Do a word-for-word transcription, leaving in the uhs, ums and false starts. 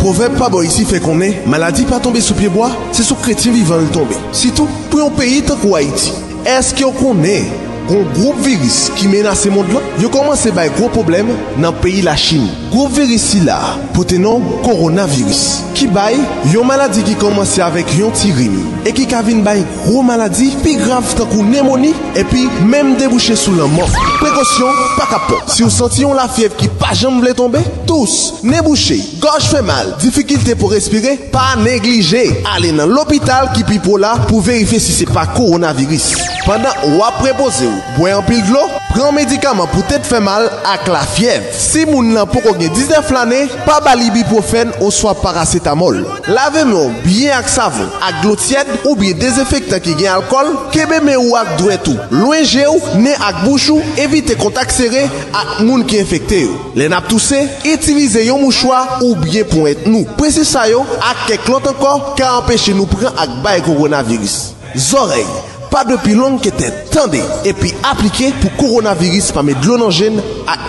Pwovèb pa bò isi fè konnen maladi pa tonbe sou pyebwa, se sou kretyen vivan l tonbe. Sitou pou yon peyi tankou Ayiti. Èske w konnen gon gwoup viris ki menase mond lan? Yo kòmanse bay gwo pwoblèm nan peyi Lachin. Gwoup viris sila pote non kowonaviris, ki bay yon maladi ki kòmanse avèk yon ti rim e ki ka vin bay gwo maladi pi grav tankou nemoni epi menm debouche sou lanmò. Prekosyon pa ka pran. Si w santi yon lafyèv ki pa janm vle tonbe, tous, nen bouche, gòj fè mal, difikilte pou respire, pa neglije ale nan lopital ki pi pwo la pou verifye si se pa kowonaviris. Pandan w ap repoze w, bwè anpil dlo, pran medikaman pou tèt fè mal ak lafyèv. Si moun nan poko gen diznèf lane, pa ba l ibuprofèn oswa parasetamòl. Lave men w byen ak savon, ak dlo tyèd oubyen dezenfektan ki gen alkòl. Kenbe men ou ak dwèt ou lwen je w, nen ak bouch ou, evite kontak sere ak moun ki enfekte yo. Lè n ap touse, itilize yon mouchwa oubyen ponyèt nou. Prensip sa yo ak kèk lòt ankò ka anpeche nou pran ak bay kowonaviris. Zòrèy, pa dwe pi long ke tèt. Tande epi aplike pou kowonaviris pa met dlo nan je n ak